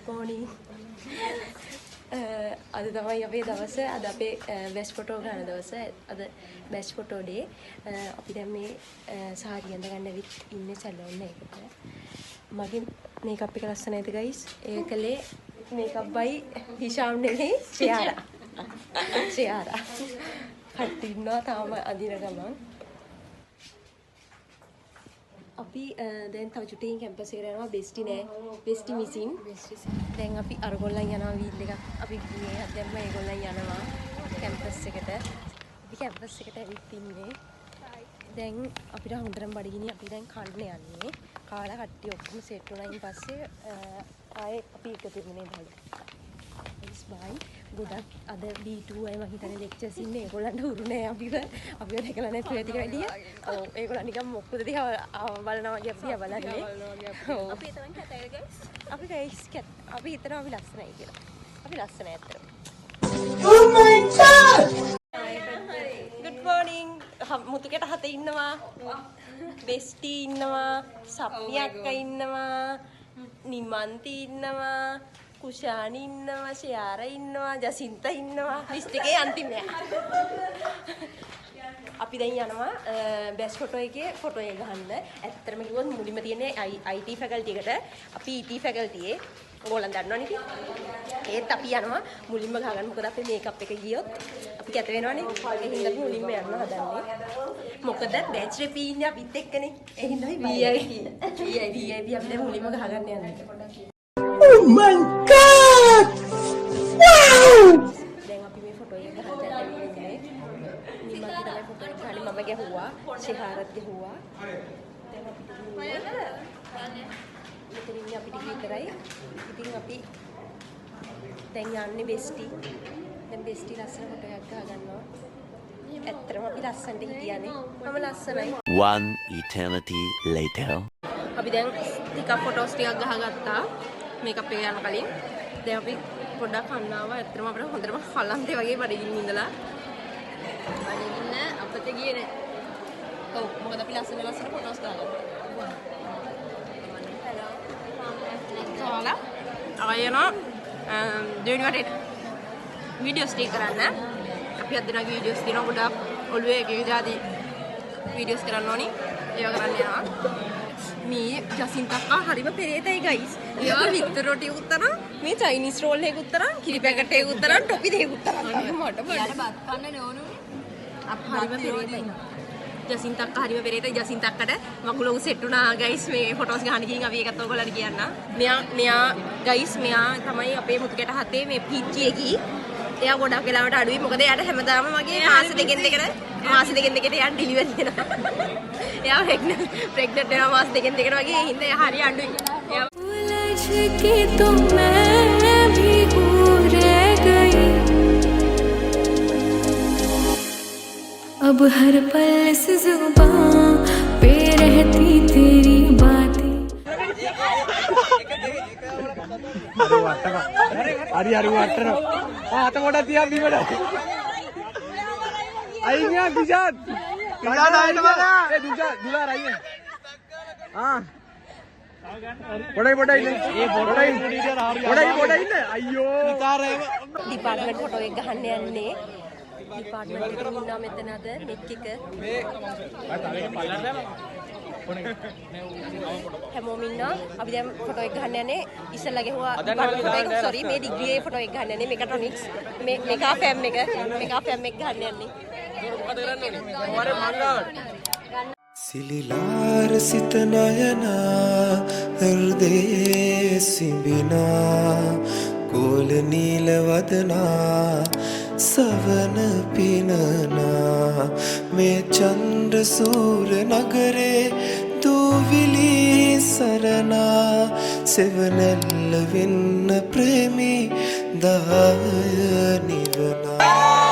Morning. අද තමයි අපේ දවස. අද අපේ බැච් ෆොටෝ ගන්න දවස. අද බැච් ෆොටෝ ඩේ. අපි දැන් මේ සාරි ඇඳ ගන්න ඇවිත් ඉන්නේ සැලෝන් එකකට. මගේ මේකප් එක ලස්සනයිද ගයිස්? ඒ කලේ මේකප් බයි හිෂාම් නෙමෙයි, ෂියාරා. ෂියාරා. කට්ටිය ඉන්නවා තාම අඳින ගමන්. අපි දැන් තව චුට්ටකින් කැම්පස් එකට යනවා. බෙස්ටි නෑ, බෙස්ටි මිසින්. දැන් අපි අරගොල්ලන් යනවා වීල් එකක් අපි ගියේ එකක් දැම්ම. ඒගොල්ලන් යනවා කැම්පස් එකට. අපි කැම්පස් එකට ඇවිත් ඉන්නේ. දැන් අපිට හොඳටම බඩගිනි. අපි දැන් කන්න යන්නේ. කාලා කට්ටිය ඔක්කොම සෙට් වුණායින් පස්සේ ආයේ අපි එකතු වෙමු නේද? ගයිස්, බයි. ගොඩක් අද B2 අය මං හිතන්නේ ලෙක්චර්ස් ඉන්නේ. ඒගොල්ලන්ට හුරු නෑ අපිව. අපිව දැකලා නැතුව ඇති වැඩිය. ඔව්, ඒගොල්ලන් නිකන් මොකද දිහා බලනවා වගේ අපි දිහා බලන්නේ. ඔව්. අපි තමයි කැතයි ගයිස්. අපි ගයිස් කැත් අපි හිතනවා අපි ලස්සනයි කියලා. අපි ලස්සනයි ඇත්තටම. Oh my God! Good morning. මුතුකෙට හත ඉන්නවා. බෙස්ටි ඉන්නවා. සප්නි අක්කා ඉන්නවා. නිමන්ති ඉන්නවා. කුෂානි ඉන්නවා, ෂියාර ඉන්නවා, ජසින්ත ඉන්නවා. ලිස්ට් එකේ අන්තිමයා. අපි දැන් යනවා බැච් ෆොටෝ එකේ ෆොටෝ එක ගහන්න. ඇත්තටම කිව්වොත් මුලින්ම තියෙන්නේ IT faculty එකට. අපි IT faculty එකේ. ඕගොල්ලන් දන්නවනේ ඉතින්. ඒත් අපි යනවා මුලින්ම ගහගන්න. මොකද අපේ මේකප් එක ගියොත් අපි කැත වෙනවනේ. ඒ හින්දා අපි මුලින්ම යන්න හදන්නේ. මොකද බැච් රෙපි ඉන්නේ අපිත් එක්කනේ. ඒ හින්දා අපි VIP VIP VIP අපි දැන් මුලින්ම ගහගන්න යන්නේ. Oh my God! Wow! දැන් අපි මේ ෆොටෝ එක ගහන්න යන්නේ. නිමන්ති තමයි ෆොටෝ එක ගහන්නේ. මම ගැහුවා. ශිහාරත් ගැහුවා. දැන් අපි මෙතන ඉන්නේ අපි ටික විතරයි. ඉතින් අපි දැන් යන්නේ බෙස්ටි. දැන් බෙස්ටි ලස්සන ෆොටෝ එකක් ගහ ගන්නවා. ඇත්තටම අපි ලස්සනට හිටියානේ. මම ලස්සනයි. One eternity later. අපි දැන් ටිකක් ෆොටෝස් ටිකක් ගහගත්තා මේකප් එක යන කලින්. දැන් අපි පොඩ්ඩක් කන්න ආවා. ඇත්තටම අපිට හොඳටම කලන්තේ වගේ බඩගින්න ඉඳලා. බඩගින්න අපත ගියේ නෑ. ඔව්, මොකද අපි ලස්සන ලස්සන ෆොටෝස් ගහගත්තා. කාලා ආයෙ යනවා දෙවෙනි වටේට වීඩියෝස් ටික කරන්න. අපි අද දෙනාගේ වීඩියෝස් තියෙනවා ගොඩාක් ඔළුවේ එක එක ජාති වීඩියෝස් කරන්න ඕනි. ඒවා කරන්න යනවා. මේ ජසින්ත අක්කා හරිම පෙරේතයි ගයිස්. ඒවා විතර රොටි උත්තර, මේ චයිනීස් රෝල් එකක් උත්තර, කිරි පැකට් එකක් උත්තර, ටොපි දෙකක් උත්තර. මට යාර බත් කන්න ඕනුනේ. අපි හරිම පෙරේතයි. ජසින්ත අක්කා හරිම පෙරේතයි. ජසින්ත අක්කට මකුල උ සෙට් වුණා ගයිස් මේ ෆොටෝස් ගහන්න ගිහින්. අපි ඒකත් ඔයගොල්ලන්ට කියන්න. මෙයා මෙයා ගයිස්, මෙයා තමයි අපේ මුතුකැට හතේ මේ පිච්චි එකී. එයා ගොඩක් වෙලාවට අඩුයි. මොකද එයාට හැමදාම වගේ මාස දෙකෙන් දෙකට එයා ඩිලිවරි වෙනවා. එයා ප්‍රෙග්නන්ට් ප්‍රෙග්නන්ට් වෙනවා මාස දෙකෙන් දෙකට වගේ. ඒ හින්දා එයා හරි අඩුයි. එයා उलझ के तो मैं भी हूँ रह गई, अब हर पल इस जुबां पे रहती तेरी बातें। හරි හරි, වටනවා. ආ, අත පොඩක් තියන් බිමට. අයින් යා දිශාත්. දිශාත් ආයෙත් බලන්න. ඒ දිශාත් දුලාර අයින්. ආ. පොඩයි පොඩයි ඉන්න. පොඩයි පොඩයි පොඩයි ඉන්න. අයියෝ. ඩිපාර්ට්මන්ට් ෆොටෝ එක ගහන්න යන්නේ. ඩිපාර්ට්මන්ට් එකේ ඉන්නවා මෙතන අද මෙක් එක. හැමෝම ඉන්නවා. අපි දැන් ෆොටෝ එක ගහන්න යන්නේ. ඉස්සෙල්ලා ගැහුවා ඩිපාර්ට්මන්ට් ෆොටෝ එක. සෝරි, මේ ඩිග්‍රී එකේ ෆොටෝ එක ගහන්න යන්නේ. මෙකට්‍රොනික්ස් මේ මෙකා ෆැම් එක, මෙකා ෆැම් එක ගහන්න යන්නේ. සිලිලාර සිත නයනා හෘදේ සිඹිනා කෝල නීල වදනා සවන පිනනා මේ චන්ද්‍ර සූර නගරේ දූවිලි සරනා සෙවනැල්ල වෙන්න ප්‍රේමී දාය නිවනා.